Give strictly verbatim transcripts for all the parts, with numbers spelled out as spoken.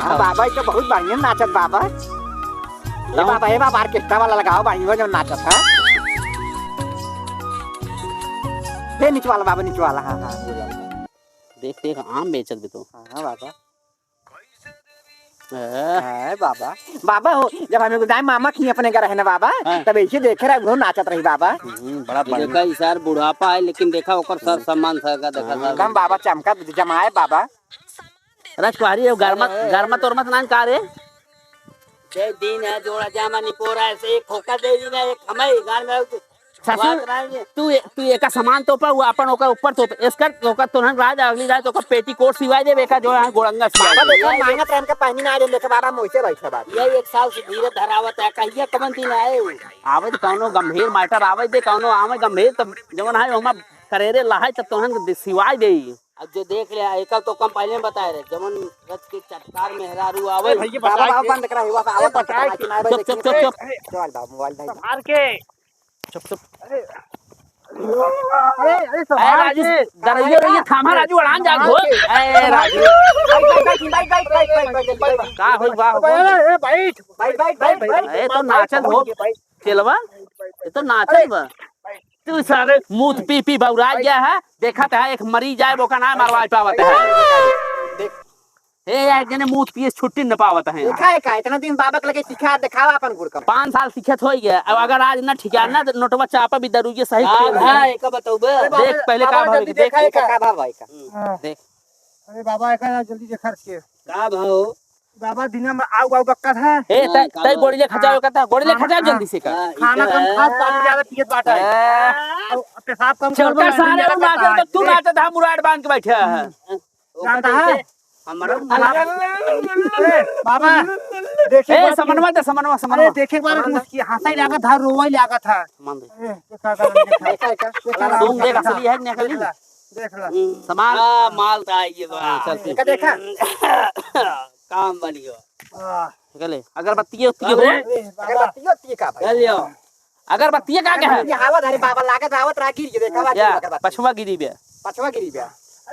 हाँ बाबा, ई तो बहुत बढ़िया नाचत बाबा। ए बाबा, ए बाबा, orchestra वाला लगाओ बा, इहो जो नाचत है। ए नीचे वाला बाबा, नीचे वाला, हाँ, हाँ, ये वाला। देख, देख, आम बेचत भी तो। हाँ, हाँ बाबा। ए। ए बाबा, बाबा हो, जब हम एगो दाई मामा की अपने घर है ना बाबा, हाँ। तब ऐसे देखे रहा, वो नाचत रही बाबा। हम्म, बड़ा बढ़िया। देखा, ई सार बुढ़ापा है, लेकिन देखा, ओकर सर सम्मान सर का देखा, हाँ। सर। कम बाबा, चमका जमाए बाबा। राजकुमारी, ये गरमा, अरे। गरमा तोरमा से नान का रे? दे दीन है, जोड़ा जामा निपोरा है, से एक खोका दे दीन है, एक हमें गान में ससुर, बात नहीं है। तू ए-, तू एका सामान तोपा, वो अपन ओकर ऊपर तोप, skirt ओकर तोहन राज, अगली रात ओकर petticoat सिवाय देबे का, जो यहाँ गोड़ंगा सिवाय बाबा, देबे। देखो, मांगत रहन के पहनी ना दे, लेके बाबा मोइसे बैठे बात। ये एक साल से धीरे धरावत है, कहिया कमन दिन आए हो? आवे तो कौनो गंभीर matter आवे दे, कौनो आवे गंभीर, तब जवन है, ओमा करेरे लहाई, तब तोहन के दे-, सिवाय देई। अब जो देख ले, एकल तो कम पहले में बताए रहे, जवन रच के चटकार मेहरारू आवे। अरे भैया, बाबा, बताए बाबा, के। बंद करा, हुआ का अरे आवत बताए पता के। नहीं, चुप, चुप, चुप, चुप। चल बाबू, मोबाइल भाई। संभाल के। चुप, चुप। अरे, अरे, अरे, संभाल राजू, के। दरइयो रहिए, थामा राजू, अड़ान जा, संभाल घोल। के। ए, राजू। बैठ, बैठ, बैठ। का होई, वाह, अबे, वाह। ए, ए, बैठ। बैठ, बैठ, बैठ, बैठ। ए, तो नाचत हो। बैठ। केलवा, ये तो नाचत अरे। बा। तू सारे मूत पी पी बौरा गया है, देखत है एक मरी जाए, ओका ना मरवा पावत है। देख। हे यार, जने मूत पिए छुट्टी न पावत है। देखा है का, इतना दिन बाबा के लगे सिखा देखावा अपन गुड़ का। पाँच साल सिखत हो गया, अब अगर आज ना ठिकाना तो नोटवा चापा भी दरुइये सही हाँ, खेल है। हाँ, एक बताओ बे। अरे बाबा, देख पहले का बाबा भाव जल्दी के, देख। देखा है का? का भाव भाई का? हाँ। देख। अरे बाबा, एका जल्दी देखा रखिए। का भाव? बाबा, दिना में आऊ, आऊ बक्का था। ए, हाँ, तै, का तै बात? गोड़ी ले खचाओ हाँ। कहता, गोड़ी ले हाँ, खचाओ हाँ। जल्दी से का। हाँ, ई खाना तो कम है। खात, पानी ज्यादा पियत बाटा है। हाँ। और पेशाब कम छोटा करबो, सारे याद वो नाचत, करता है। तो तू नाचत, हम मुराद बांध के बैठे हैं। हम्म। जानता है? हमारा ए, बाबा, देखे ए, बात समनवा दे, समनवा, समनवा। अरे, देखे बात समनवा। मुस्की, हंसाई लागत था, रोवाई लागत था। मान दे। ए, देखा, देखा, देखा। देखा, देखा। सुन, देख, असली है कि नकली? देख ला, देख ला। हम्म। सामान। आ, माल तो आई गया बा। हाँ, चल, ठीक। देखा, देखा। काम बन गया। आ। निकले। अगरबत्ती, उत्ती अरे, हो? ए, बाबा। अगरबत्ती, उत्ती का भाई? चल जाओ। अगरबत्ती का क्या है? ये हवा धारी बाबा लागत आवत रहा, गिर गया, देखा बा, या, अगरबत्ती। पछवा गिरी बे। पछवा गिरी बे।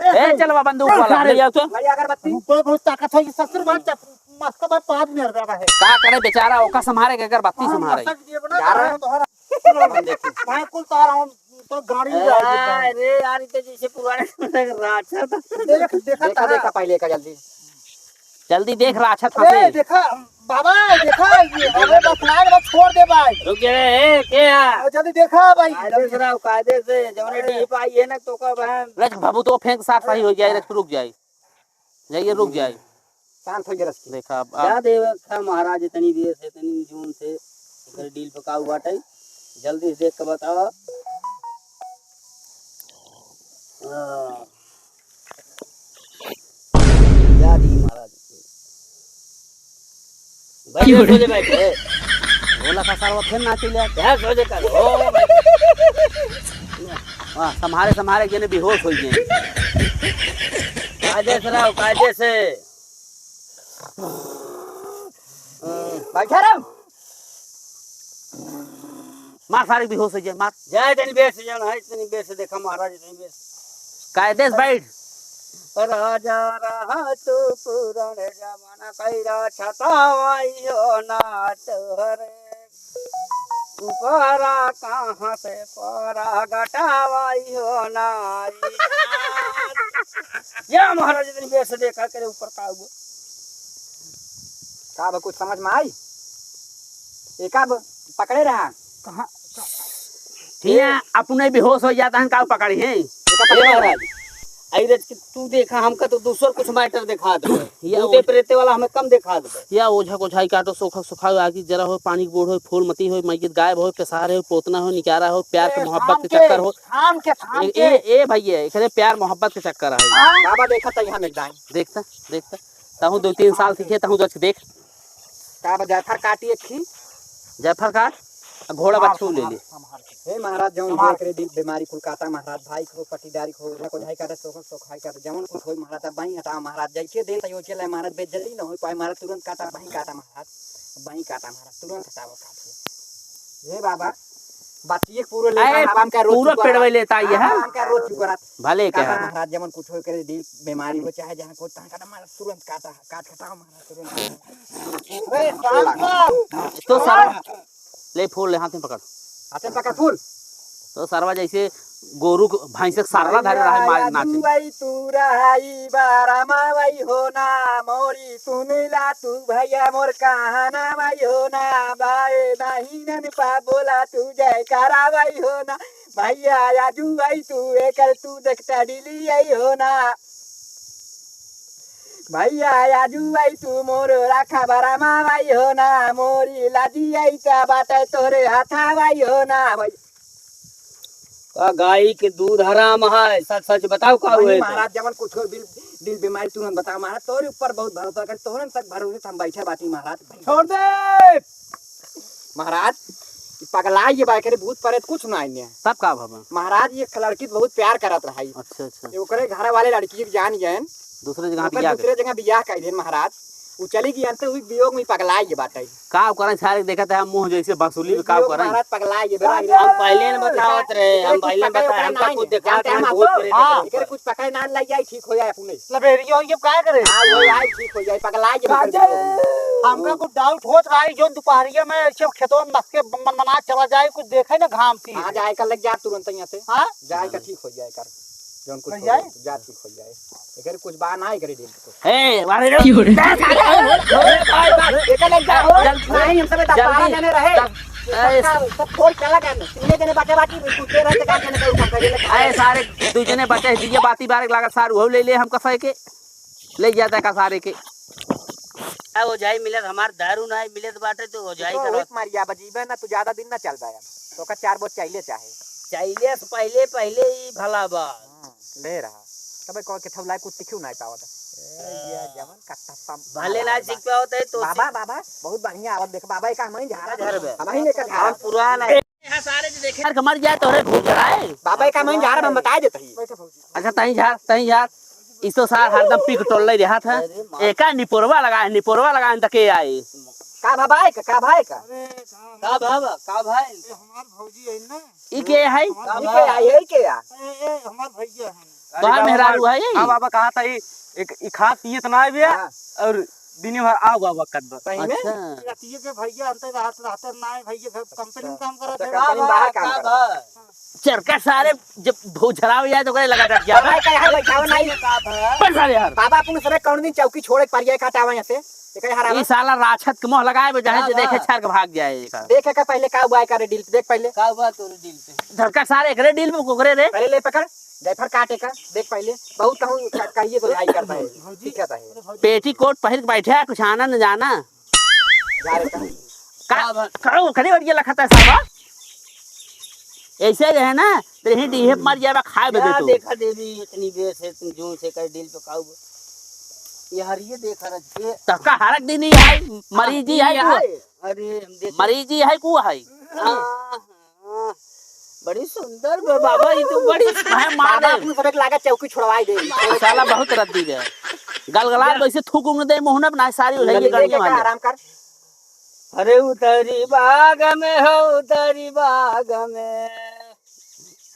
ए, चल बा, बंदूक वाला, सारे। ले आओ तो। भाई, अगरबत्ती। ऊपर बहुत ताकत है, ये ससुर बात चप-, मस्त बात पाद में रहा है। का करे बेचारा, ओका संभारे के अगरबत्ती हाँ, संभारे। मस्त ये बना यार। रहा है तुम्हारा। भाई, कुल तारा हम तो गाड़ी में जाए एकदम। अरे यार, इते जैसे पुराने राक्षस। देख, देखा देखा, तारा। देखा पहले का जल्दी। जल्दी देख, राक्षस ए, फंसे। देखा, बाबा, देखा, ये, अरे बस लाइन में छोड़ दे भाई। रुक जा रे, ए, क्या? अरे जल्दी देखा भाई। कायदे से रहो, कायदे से। जौने अरे। डीप आई है ना, तो का बहन। रच बाबू तो फेंक साफ सही हो जाए, रच रुक जाए। जाइए, रुक जाए। शांत हो गया रच। देखा अब, जा अब। देव, अच्छा महाराज, इतनी देर से, इतनी जून से, इधर डील पकाऊ बाटे। जल्दी से देख के बताओ। हाँ। या दी महाराज। बैठ, क्यों रे? बैठ, बैठ, ए। भोला का सारवा फिर नाचे ले। क्या सोचे कर? ओ, वाह, संभारे, संभारे, जेने बेहोश हो गए। कायदे से रहो, कायदे से। बैठा रहो। मार सारे बेहोश हो जाए, मार। जय तनी बेस जन है, तनी बेस देखा महाराज, तनी बेस। कायदे से बैठ। राजा रहा तू पुराने जमाना, कैरा छतावाइयो ना तोहरे। ऊपरा कहाँ से परा गटावाइयो ना। या महाराज, तनी बेस देखा करे ऊपर का हुआ। का बा, कुछ समझ में आई? एका ब-, पकड़े रहा। कहाँ? का-, ठीक है, ए- अपने बेहोश हो जाता है, का पकड़ी है? एका पकड़े ए रहा। महाराज, आई रच के तू देखा, हमका तो दूसर कुछ matter दिखा दे। या भूते ओझ- प्रेते वाला हमें कम दिखा दे। या ओझा कोझाई काटो, सोखा सोखा आगी जरा हो, पानी के बूढ़ हो, फूल मती हो, मैयत गायब हो, पेशार हो, पोतना हो, निकारा हो, प्यार के ए, मोहब्बत शाम के के, चक्कर हो। शाम के, शाम ए, के। ए, ए भैया, एकरे प्यार मोहब्बत के चक्कर है। हाँ। बाबा देखा था यहाँ में दाई। देखता, देखता। तहु दो तीन साल सीखे, तहु जच के देख। का बा, जायफर काटी एक ही? जायफर काट, आ घोड़ा बच्चू ले ले। हे महाराज, जौन संभाल। देख रे, बी-, बीमारी कुल काटा महाराज, भाई को, पट्टीदारी को, ओझा को, झाई काटा, सोख, सोख, भाई काटा, जौन कुछ होई महाराज, अब बाई हटाओ महाराज, जैसे देन तैयो चले महाराज, बेइज्जती न होई पाए महाराज, तुरंत काटा, बाई काटा महाराज, बाई काटा महाराज, तुरंत हटाओ काट के। हे बाबा, बात ये पूरा लेता अरे, है, आराम का रोज पूरा चुका पेड़वे रहा। लेता ये, हाँ, हाँ? आराम का रोज चुका रहा। भले का? काटा महाराज, जमन कुछ हो करे, दिल बीमारी हो, चाहे जहाँ को, तहाँ काटा महाराज, तुरंत काटा, काट कटाओ महाराज, तुरंत। अरे, शाम को। तो सरवा, ले फूल, ले हाथ में पकड़। हाथ में पकड़ फूल। तो सरवा जैसे गोरू क-, भैंस के सारवा धरे रहे, मार नाचे। भाई तू रहाई बारामा भाई हो ना, मोरी सुन ला तू भैया मोर कहाना भाई हो ना, बाए दाहिनन पा बोला तू जयकारा भाई हो ना, भैया आजू भाई तू एकर तू देखता डिली आई हो ना, भैया आजू भाई तू मोर राखा बारामा भाई हो ना, मोरी लाजी आई ता बाटे तोरे हाथा भाई हो ना भाई। का गाई के दूध हराम है, सच सच बताओ का वही हुए तो? महाराज, जवन कुछ हो दिल, दिल बीमारी तुरंत बताओ महाराज, तोरे ऊपर बहुत भरोसा कर, तोरन तक भरोसे से हम बैठे बाटी महाराज। छोड़ दे। महाराज, ई पगला ये बा, एकरे भूत प्रेत कुछ ना आइने। तब का भवा? महाराज, ये लड़की तो बहुत प्यार करत रहा है। अच्छा, अच्छा। ये ओकरे घर वाले लड़की के जान गए, दूसरे जगह ओकर बियाह दूसरे कर जगह बियाह कर देन महाराज। उ चली गई अंत हुई वियोग में पगला ये बाटे। का करें सारे, देखत है मुंह जैसे बांसुली में, का करें? महाराज पगला ये बा। हम पहले न बतावत रहे, हम पहले न बताए, हमका कुछ देखा था, भूत प्रेत हाँ। एकरे कुछ पकड़ ना लग जाए, ठीक हो जाए अपने। लबेरियो ये का करे? हाँ, वो आई ठीक हो जाए, पगला ये बाटे। हमका कुछ डाउट होत रहा है, जो दोपहरिया में ऐसे खेतों में नस के मन मना चला जाए, कुछ देखे ना घाम सी। हाँ, जाए कर लग जा तुरंत यहाँ से। हाँ? जाए कर ठीक हो जाए कर। जौन कुछ हो जाए? जा ठीक हो जाए। एकरे कुछ बा ना, एकरे दिल को। ए, मारे रे। की हो रे? एकर लग जा हो। जल्दी। नहीं, हम सब जल्दी। बारह जने रहे। जल्दी। ए, सबका, सब फोड़ चला गया। तीने जने बचे बाकी, कुत्ते रहे, तो का जने का ऊपर करे। ए, सारे दू जने बचे, दिए बाती बारे लागत, सारू हो ले ले, हम कफे के। ले जाता का सारे के। आ, ओझाई मिलत, हमार दारू ना मिलत बाटे, तो ओझाई तो करत। ओहित मारिया बजीबे ना, तू ज्यादा दिन ना चल पाया। तो का चार बोत चाइले चाहे। चाइले से पहले, पहले ही भला बा। हम्म, ले रहा। तबे कह के थौला कुछ तिखियो ना पावत। ए, ये जवन का तसम भले ना मारा सीख बा। पावत है, तो बाबा, सीख। बाबा, बहुत बढ़िया आवत देख, बाबा, एक हम ही झारा, झारा बे। हम ही लेकर झारा। हम पुरान है। यहाँ सारे जो देखे। यार, मर जाए तोहरे घूम चढ़ाए। बाबा, एक हम ही झारा, हम बता देते ही। अच्छा, तहीं झार, तहीं झार। इस तो सार हरदम पी के टोल ले रहत है। अरे माँ। एका निपोरवा लगा है, निपोरवा लगा है, तके आई। का भा भाई का, का भाई का? अरे, का का भावा, का भाई? ये हमार भौजी है ना? ई के है? हमार का ई भौजी। के आई, ई के आ? ए, ए, हमार भैया है। अरे तोहार बाबा, मेहरारू है ई? हाँ बाबा, कहा था ई, एक, ई खात पियत ना आवे हाँ। और दिन भर आओ बाबा कद बस। सही में? अच्छा। रतिये के भैया अंदर रात रहते ना है, भैया घर कंपनी में काम करत अच्छा, है। कंपनी में बाहर काम का करत है। बा? चरका सारे जब भौजराव जाए तो ओकरे लगा डट जावे। भाई, कहीं यहाँ बैठावा नहीं। का बा? बस सारे यार। बाबा, अपन सबे कौन दिन चौकी छोड़े के परिया काटावा यहाँ से? ये कहीं हरावा? ई साला राक्षस के मोह लगाए बे, जहाँ का जे देखे बा? छर के भाग जाए एकर। देख एकर पहले का हुआ है, एकर डील देख पहले। का हुआ तोरे डील पे? धरका सारे एकरे डील में कोकरे रे। पहले ले पकड़, जायफर काट एकर, देख पहले। बहुत कहूँ क-, कहिए तो भाई करता है। भौजी, ठीक है, भाई। अरे भौजी। पेटीकोट पहिर के बैठे है, कुछ आना न जाना। जा रे, का? का, का भा- का ओकरे बढ़िया लखत है साहब? ऐसे रहे ना, तेरे ही डीहे पर मर जाएगा, खाए बदे या तू। देखा देवी, इतनी बेस है, तुम जोर से कर डील पे काऊ। ये हरिये देखा रख के। तब का हरक दिन ही है, मरीजी है ये को। है। अरे, हम देख मरीजी है को है। हाँ, हाँ। बड़ी सुंदर बा-, बाबा, ये तो बड़ी मैं मार बाबा दे। अपने सबक लागा चौकी छोड़वाई दे। साला बहुत रद्दी बे। गलगला यार। तो ऐसे थूक उंग दे मुंह में, ना सारी हो जाएगी लल्ली गड़िया लेके वाली। आराम कर। अरे उतरी बाग में हो, उतरी बाग में,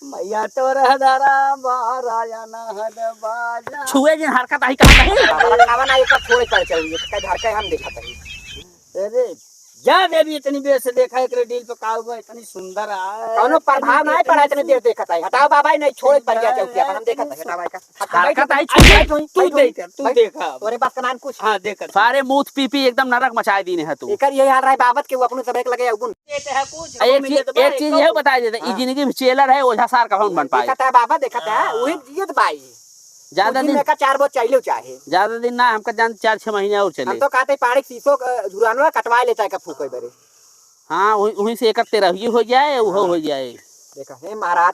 मैया तोरा धरा बाराया नहद बाजा। छुए जिन हरकत आई कहा नहीं। बाबा, खावा ना, एक छोड़ कर चल, ये कई घर के हम देखा तनी। अरे, जा देवी, इतनी बेस देखा, एकरे डील पे का हुआ, इतनी सुंदर है। कौनो प्रभाव नहीं पड़ा, इतनी देर देखत है। हटाओ बाबा, नहीं छोड़ पर गया चौकी, अपन हम देखत है, हटाओ भाई का। हरकत आई, तू देख, तू देखा। तोरे पास कनान कुछ। हाँ, देखा। सारे मूत पी पी एकदम नरक मचाए दीने है तू। एकर यही हाल रहे बाबत के, वो अपने सब एक लगे अवगुण। एक चीज, एक चीज ये बता देते, ई हाँ। जिंदगी में चेलर है, ओझा सार का कौन बन पाए? देखत है बाबा, देखत है, हाँ। वही जियत बाई। ज्यादा दिन दिन में का चार बोत चाहिए चाहे। ज्यादा दिन ना, हमका जान चार छह महीने और चले। हम तो कहते पानी के शीशो का धुरानवा कटवा लेता है का फूके बरे। हाँ, वही, वहीं से एक तेरह हो जाए, वो हो जाए। देखा, हे महाराज,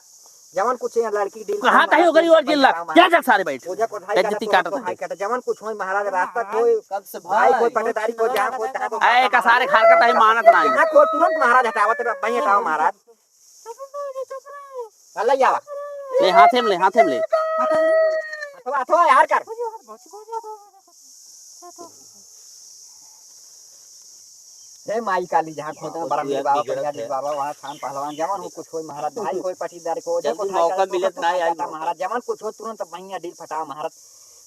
जवन कुछ यहाँ लड़की डील कहाँ कहीं ओकरी ओर जिल्ला? क्या जग सारे बैठ? ओझा को भाई बेइज्जती काटत है। जवन कुछ होई महाराज, रास्ता कोई कब से भाई, कोई पटेदारी को जहाँ कोई तहाँ को ए, का सारे खार का तहीं मानत नहीं। हाँ, कोई तुरंत महाराज हटावत रह, भाई हटाओ महाराज। चुप रहो, चुप रहो। चल ले आवा। ले, हाथे में ले, हाथे में ले। हथवा, हथवा यार कर। हे माई काली, जहाँ खोदा बाबा, बड़ा मेरे बाबा, बिगड़त है। बाबा, वहाँ खान पहलवान, जमन हो कुछ होई महाराज, भाई कोई पटीदार को, जब जब कोई मौका मिले तो ना आई काटा महाराज, जमन कुछ हो तुरंत भैया डील फटाओ महाराज।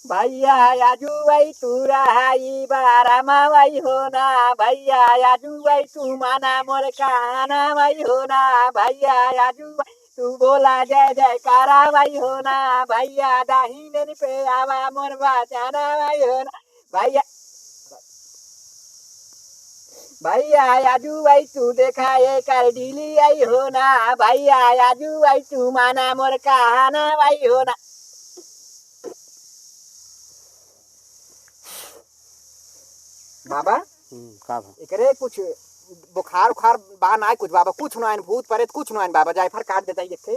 भैया आजू वही तू रहाई बारा मावई हो ना, भैया आजू वही तू माना मोर कहाना वही हो ना, भैया आजू वही तू बोला जय जयकारा वही हो ना, भैया दाहिने पे आवा मोर बाजाना वही हो ना, भैया, भैया आजू वही तू देखा ये कर डीली आई हो ना, भैया आजू वही तू माना मोर कहाना वही हो ना। बाबा, हम्म, का बा? एकरे कुछ बुखार उखार बा ना, कुछ बाबा, कुछ ना आइन, भूत प्रेत कुछ ना आइन बाबा, जायफर काट देता ही देखे।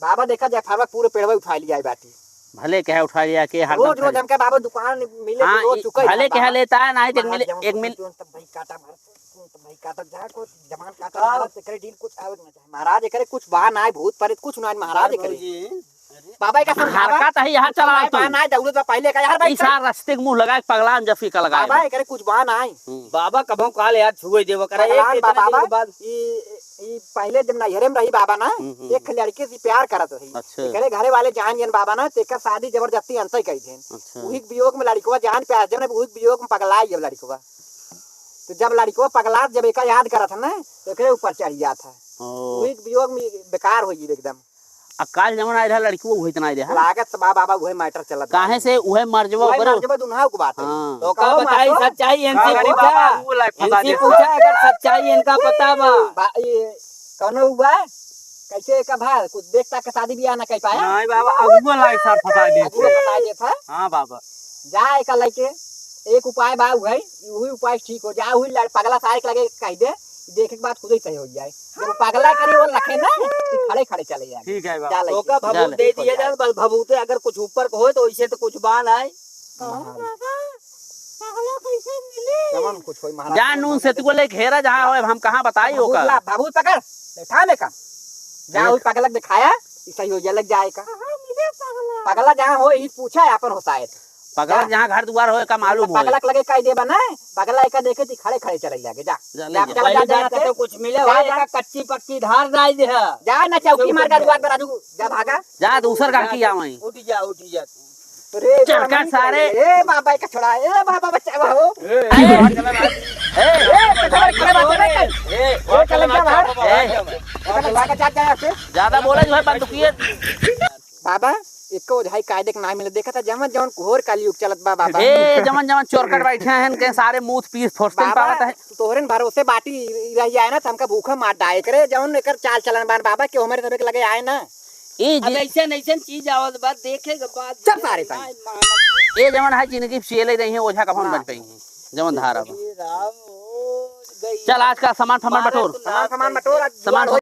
बाबा देखा जायफरवा पूरे पेड़वा उठा लिया है बाटी। भले कहे उठा लिया के हरदम रोज रोज खड़े। हमके बाबा दुकान मिले हाँ, रोज ई चुका भले कहे लेता है, ना एक महाराज मिले, जवन एक कुछ मिल- तुरंत भाई काटा मार, तुरंत भाई काटा जा को जमान काटा का? महाराज एकरे डील कुछ आवे ना चाहे। महाराज एकरे कुछ बा ना, भूत प्रेत कुछ ना आइन महाराज का एकरे। भौजी? बाबा का समझावा। हरकत है यहाँ चला तू। बा ना, दौड़त बा पहले का यार भाई ई सार रस्ते के मुंह लगा के पगलान जफी का लगा बाबा है। एकरे कुछ बा ना। हम्म। बाबा कबहूँ काल यार छुए देवा करे, पगलान एक बा इतने दिन बाबा। के बाद। ई, ई पहले जब नैहरे में रही बाबा ना, हम्म, हम्म। एक लड़की से प्यार करत रही। अच्छा। एकरे घरे वाले जान जन बाबा ना, तेकर शादी जबरदस्ती अंतई कई देन। अच्छा। उही के वियोग में लड़कवा जान प्यार जन, उही के वियोग में पगला गया लड़कवा। तो जब लड़कवा पगला, जब एका याद करत है ना, तो एकरे ऊपर चढ़ जात है। ओ। उही के वियोग में बेकार हो गई एकदम। आ काल जवन आए रहा लड़कवा, उहे इतना आए रहा। लागत से बा बाबा, उहे matter चलत बा। काहे से उहे मर जबा उहे ओकरे। मर जबा, दुन्हा के बात है। हाँ। तो का कहो बताई, मातो? सच्चाई इनसे का गरीब पूछा। बाबा, वो लायक फंसा इनसे देता। पूछा, अगर सच्चाई इनका पता बा। बा, ये कौनो हुआ? कैसे का भा? कुछ देख ताक के शादी बियाह ना कर पाया? नहीं बाबा, अगुआ लायक सार फंसा देते। अगुआ फंसा देत है? हाँ बाबा। जा एका लइके, एक उपाय बा उहे, उही उपाय ठीक हो जा, उही लड़-, पगला सारे के लगे कह दे, देखे के बाद खुद ही सही हो जाए। जब पगला करी वो लखे ना, कि खड़े खड़े चले जाए। ठीक है बाबा। जा लइके। ओका भभूत जा ले। दे दिया जाए, बस भभूते अगर कुछ ऊपर को होए तो वैसे तो कुछ बा ना है। कहो बाबा, पगला कैसे मिली? जवन कुछ होई महाराज, जा नून से तू ले घेरा जहाँ होए, हम कहाँ बताई भभूत ओका। ला, भभूत पकड़, बैठा में का। जा एक उही पगला के दिखाया, ई सही हो जाए, लग जाए का। कहाँ मिले पगला? पगला जहाँ होए, ई पूछा है अपन हो शायद। पगला जा। जहाँ घर दुआर होए का मालूम होए। पगला के लगे कह देबा ना, पगला एका देखे ती खड़े खड़े चले जाके, जा। जा, ले जा, जा। जा, पहली जा, बात जा, तो कुछ मिले जा, भाई, जा। एका कच्ची पक्की धार डाल दे है। जा ना चौकी मार का दुआर पर राजू, जा भागा। जा, दूसर गाँव की जा वहीं। उठ जा, उठ जा। अरे, चरका बाबा, सारे। ए बाबा, एका छोड़ा, ए बाबा, बचावा हो। ए, ए, ए, ए, ए, ए, ए, ए, ए, चल, चल, चल, बाहर। ए, चल, चल, बाहर। ए। चल, भाग, जा, जा, यहाँ से। ज्यादा बोले जो है बंदूकिये। बाबा, एको ओझाई कायदे के ना मिले। देखा था जवन जवन घोर कलयुग चलत बा बाबा। ए, जवन जवन चोरकट बैठे हैं, इनके सारे मुंह पीस फोड़ते हैं, बाबा, पावत है। तोहरे न भरोसे बाटी रह जाए ना, तो हमका भूखा मार डाए करे। जवन एकर चाल चलन बान बाबा, के हमारे सबके लगे आए ना। ए अब जी। ऐसन ऐसन चीज आवत बा, देखे के बाद चुप सारे सारे। ए जवन है जिंदगी सियले रही है, ओझा कफन ना। बन पई है, जवन धारा बा। हे राम, ओ गई। चल आज का सामान फामान मारा बटोर। तो सामान फामान बटोर, आज सामान जुगाड़ हो